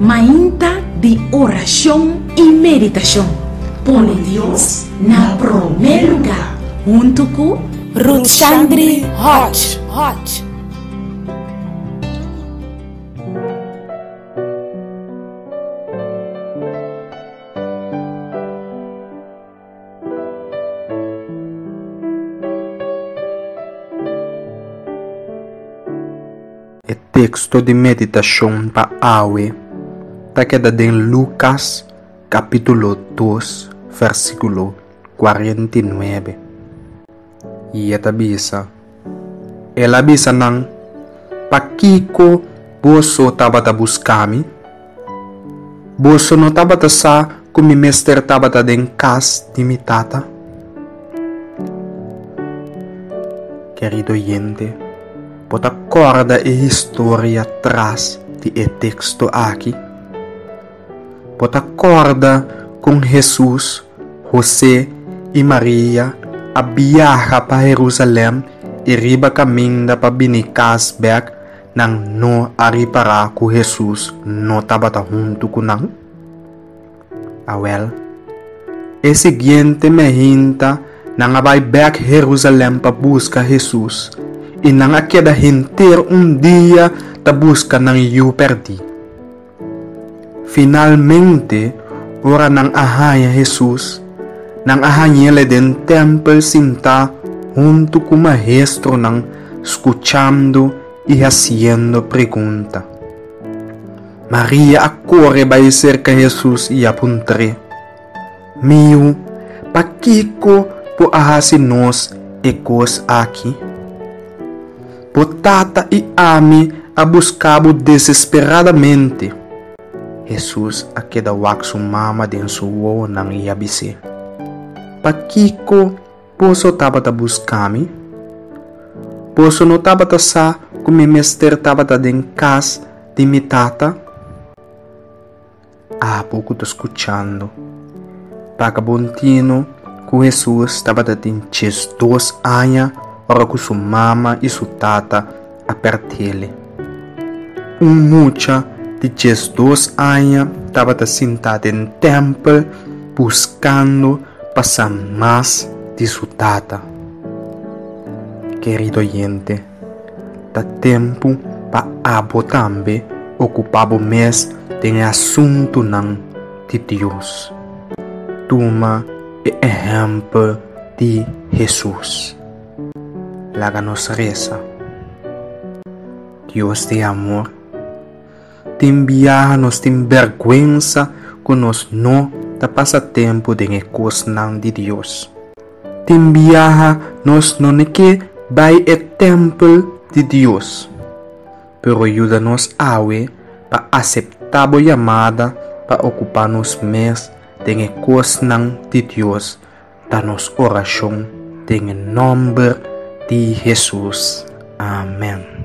Mainta di orashon i meditashon. Pone Dios na promé lugá huntu ku Ruthshandri Hodge. E teksto di meditashon pa awe ta keda den Lukas kapítulo 2 versíkulo 49. I e ta bisa, El a bisa nan, Pakiko boso tabata buska mi? Boso no tabata sa ku mi mester tabata den kas di mi Tata? Kerido oyente, bo ta kòrda e historia tras di e teksto aki? Bo ta kòrda kon Hesus, Hosé i Maria a biaha pa Herusalèm i riba kaminda pa bini kas bèk nan no a ripará ku Hesus no tabata huntu ku nan? Awèl, e siguiente meinta nan a bai bèk Herusalèm pa buska Hesus, i nan a keda henter un dia ta buska nan yu pèrdí. Finalmente, ora nan a haña Hesus, nan a hañ'El den tèmpel sintá huntu ku maestronan skuchando i hasiendo pregunta. Maria a kore bai serka Hesus i a puntr'é, Miu, pakiko bo a hasi nos e kos aki? Bo tata i ami a buska bo desesperadamente. Hesus a keda wak su mama den su wowonan i a bis'é, Pakiko boso tabata buska mi? Boso no tabata sa ku mi mester tabata den kas di mi Tata? Abo ku ta skuchando, paga bon tinu ku Hesus tabata tin 12 aña ora ku su mama i su tata a pèrd'el. Un mucha di 12 aña tabata sintá den tèmpel buskando pa sa mas di su tata. Kerido oyente, Ta tempu pa abo tambe okupá bo mes den e asuntunan di Dios. Tuma e ehèmpel di Hesus. Laga nos resa. Dios di amor, tin biaha nos tin bèrgwensa ku nos no ta pasa tempu den e kosnan di Dios. Tin biaha nos no ne ke bai e tèmpel di Dios, pero yuda nos awe pa aseptá bo yamada pa okupá nos mes den e kosnan di Dios, ta nos orashon den e nòmber di Hesus. Amèn.